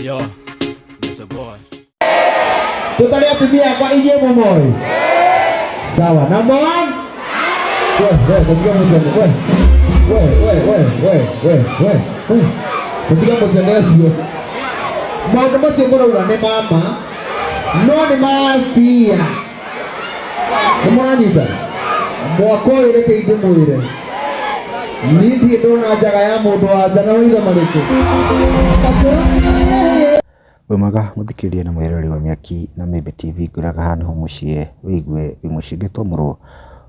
Yo, Mr. Boy. Tutari atumia akwa inyuĩ mũmoĩ. Sawa, number one. We, we, mũtige mũcene, we. We, we, we, we, we, we, we. Mũtige mũcene ũcio. Maũndũ macio mũraura nĩ mama, no nĩ maracia. Nĩ mũranyita? Mwaka ũyũ reke ndĩmwĩre. Niĩ ndirĩ ndona njaga ya mũndũ wa nja na maitho marĩkũ. Wĩ mwega mũthikĩrĩria na mwĩroreri wa Mĩaki na Mĩmbi TV ngwĩraga haha nĩho mũciĩ wĩigue wĩ mũciĩ ngetwo mũrũ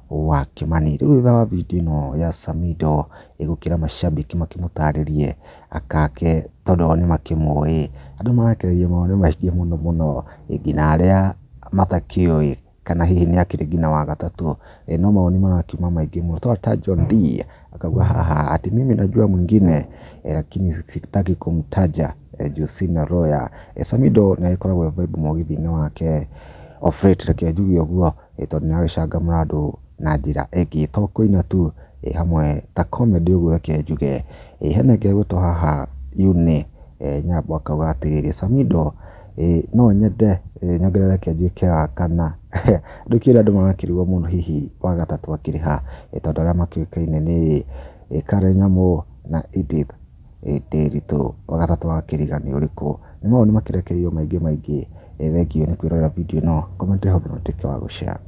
wa Kĩmani. Rĩu thutha wa video ĩno ya Samido ĩgũkĩra mashabiki makĩmũtarĩrie akake tondũ o nĩmakĩmũĩ. Andũ marakereria mawoni maingĩ mũno mũno nginya arĩa matakĩũĩ kana hihi nĩ akĩrĩ nginya wa gatatũ. No mawoni marakiuma maingĩ mũno. Ta John D akauga haha ati mimi najua mwingine lakini sitaki kumtaja juu sina roho ya Samido nĩ agĩkoragwo e vibe mũgithi-inĩ wake of late, reke njuge ũguo, tondũ nĩ aragĩcangamũra andũ na njĩra ĩngĩ to kũina tu, hamwe ta comedy ũguo reke njuge. Hena ĩngĩ ĩgwĩtwo haha Uni Nyambo akauga atĩrĩrĩ, Samido no nyende nyongerereke nduĩke wa kana. Ndũkĩũĩ andũ marakĩrigwo mũno hihi wa gatatũ akĩrĩ ha, tondũ arĩa makĩũĩkaine nĩ Karen Nyamu na Edith Ndiritu. Wa gatatũ wakĩriga nĩ ũrĩkũ? Nĩ mawoni makĩrekereirio maingĩ maingĩ. Thengiũ nĩ kwĩrorera video ĩno, comment hau thĩ na ũtuĩke wa gũ share.